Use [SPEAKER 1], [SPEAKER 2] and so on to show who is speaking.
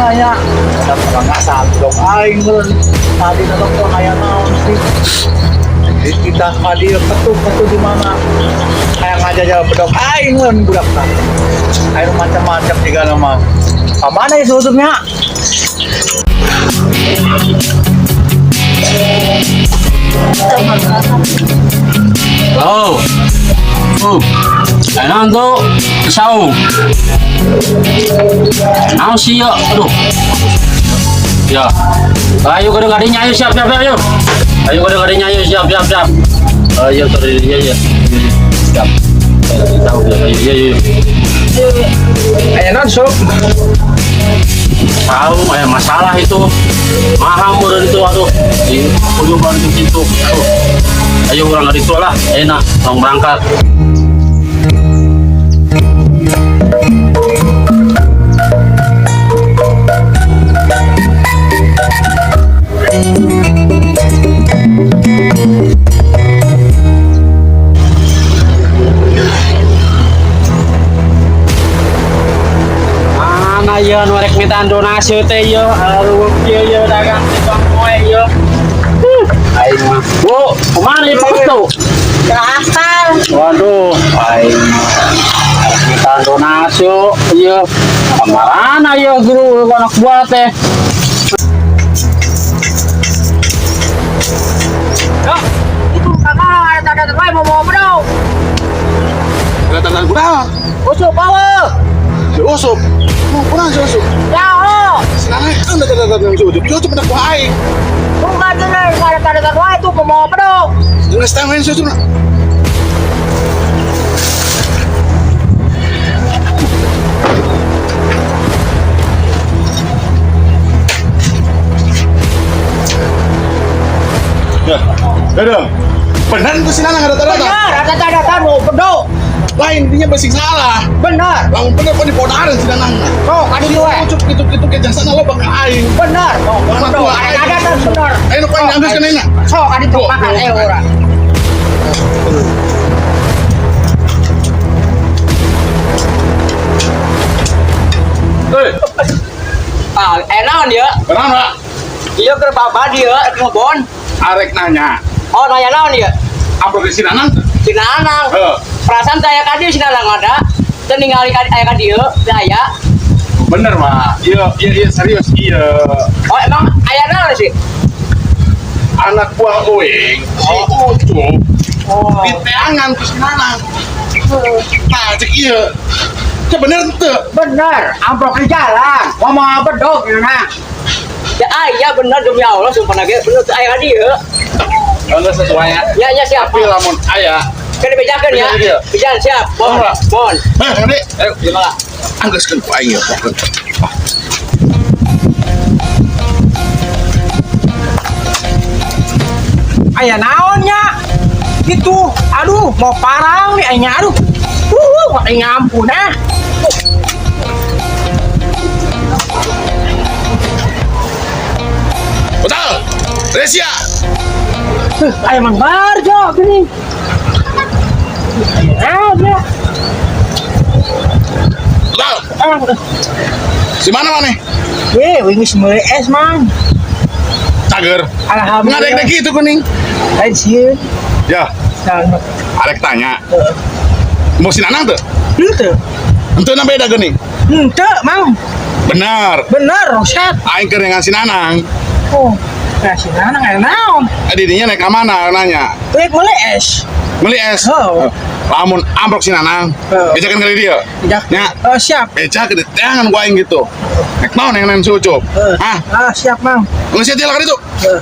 [SPEAKER 1] nanya. Ada pengasan dong aing meureun. Tadi dokter aya naon sih? Jadi kita hadir ketuk-ketuk di mana? Kayak ngajajal bedog aing meureun budak tah. Air macam-macam juga nama. Mana ya tutupnya?
[SPEAKER 2] Oh. Oh. Ayo tuh, saung. Naon sih ya? Aduh. Ya. Ayo kada kadinya, ayo siap siap ayo. Ayo kada kadinya, ayo siap siap siap. Ayo terus ya ya. Siap. Ayo tahu ya ayo ayo.
[SPEAKER 3] Aya naon sob?
[SPEAKER 2] Tahu eh masalah itu. Mahal meureun itu aduh. Di ujung itu situ. Aduh. Ayo urang ka ditu lah, enak, tong berangkat. Mana ya nu rek mintaan donasi teh ya, aduh kieu ya dagang di poe ya. Aing mah. Bu, kemana ya Pak Ustu?
[SPEAKER 4] Asal.
[SPEAKER 2] Waduh, aing mah. Rek mintaan donasi ya. Kamarana ya guru anak buah teh.
[SPEAKER 4] Yo, itu kakak ada tanda wae mau mau bro.
[SPEAKER 5] Datang kunaon?
[SPEAKER 4] Usup bawa.
[SPEAKER 5] Si Usup. Mau kunaon si Usup?
[SPEAKER 4] Ya, oh.
[SPEAKER 5] Senang kan datang si Usup. Si Usup anak buah aing.
[SPEAKER 4] Bukan bener, ada tanda wae itu mau mau bro.
[SPEAKER 5] Geus teh main si Usup. Ya, dadah. Bener tuh si Nanang ada tanda.
[SPEAKER 4] Bener, ada tanda mau bro.
[SPEAKER 5] Lain dinya basing salah.
[SPEAKER 4] Bener.
[SPEAKER 5] Lamun bener kok dipodaran si Nanang.
[SPEAKER 4] Sok adi we.
[SPEAKER 5] Ucup gitu-gitu ke jasa lo bakal aing.
[SPEAKER 4] Bener.
[SPEAKER 5] Anak
[SPEAKER 4] Bro,
[SPEAKER 5] buah
[SPEAKER 4] ada
[SPEAKER 5] aing.
[SPEAKER 4] tanda bener.
[SPEAKER 5] Ayo nu aing ambil kana enak.
[SPEAKER 4] Sok adi tuh makan urang.
[SPEAKER 5] Hei,
[SPEAKER 4] Ah, naon ya?
[SPEAKER 5] kenapa? Pak?
[SPEAKER 4] Iya keur babad ieu ngebon.
[SPEAKER 5] Arek nanya,
[SPEAKER 4] Oh, nanya naon ieu?
[SPEAKER 5] amplop di si Nanang?
[SPEAKER 4] Si Nanang.
[SPEAKER 5] Heh,
[SPEAKER 4] Perasaan saya ka dieu si Nanang ada. Teu ningali ka aya ka dieu, teu aya.
[SPEAKER 5] Bener Pak. Iya, iya, iya serius, iya.
[SPEAKER 4] Oh, emang aya naon sih?
[SPEAKER 5] Anak buah uing, si Ucup,
[SPEAKER 4] Oh.
[SPEAKER 5] diteangan ku si Nanang. Nah, cek iya. Cek bener ente.
[SPEAKER 4] Bener, amplop di jalan. Ngomong bedog ya, nah. Ya iya bener demi Allah sumpah lagi bener teu aya ka dieu.
[SPEAKER 5] Enggak sesuai ya.
[SPEAKER 4] Ya ya siap.
[SPEAKER 5] Tapi lamun aya.
[SPEAKER 4] Kan dibejakeun ya.
[SPEAKER 5] Beja dia.
[SPEAKER 4] Bejan siap. Bon,
[SPEAKER 5] Bon, Pak.
[SPEAKER 4] bon.
[SPEAKER 5] Heh, Kang Dik.
[SPEAKER 4] Ayo gimana?
[SPEAKER 5] Anggeuskeun ku aing ya.
[SPEAKER 3] Aya naon nya? Itu, aduh, mau parang nih aingnya, aduh. Aing ampun ah.
[SPEAKER 5] Betul. Resia.
[SPEAKER 3] Aya Mang Barjo gini. Aya naon ya?
[SPEAKER 5] Betul.
[SPEAKER 3] Ah,
[SPEAKER 5] Si mana mana?
[SPEAKER 3] weh, wingis meuli es, Mang.
[SPEAKER 5] Cager.
[SPEAKER 3] Alhamdulillah.
[SPEAKER 5] Ngadek-dek gitu kuning.
[SPEAKER 3] Lain sieun.
[SPEAKER 5] Ya,
[SPEAKER 3] Nah,
[SPEAKER 5] arek tanya. Mau si Nanang tuh?
[SPEAKER 3] henteu.
[SPEAKER 5] Ente na beda geuning.
[SPEAKER 3] Henteu, Mang.
[SPEAKER 5] Bener.
[SPEAKER 3] Bener, Roset.
[SPEAKER 5] Aing keur dengan si Nanang.
[SPEAKER 3] Oh, nah si Nanang aya naon?
[SPEAKER 5] Eh, didinya naik ke mana nanya.
[SPEAKER 3] Weh, meuli es.
[SPEAKER 5] Beli es.
[SPEAKER 3] Oh.
[SPEAKER 5] Lamun amplop si Nanang.
[SPEAKER 3] Oh.
[SPEAKER 5] Bejakeun kali dia.
[SPEAKER 3] Ya.
[SPEAKER 5] Nya.
[SPEAKER 3] Oh, siap.
[SPEAKER 5] Beja ke teangan gua aing gitu. Nek naon yang si Ucup.
[SPEAKER 3] Eh.
[SPEAKER 5] Hah?
[SPEAKER 3] Ah, siap, Mang.
[SPEAKER 5] Geus sia lah itu.
[SPEAKER 3] Eh.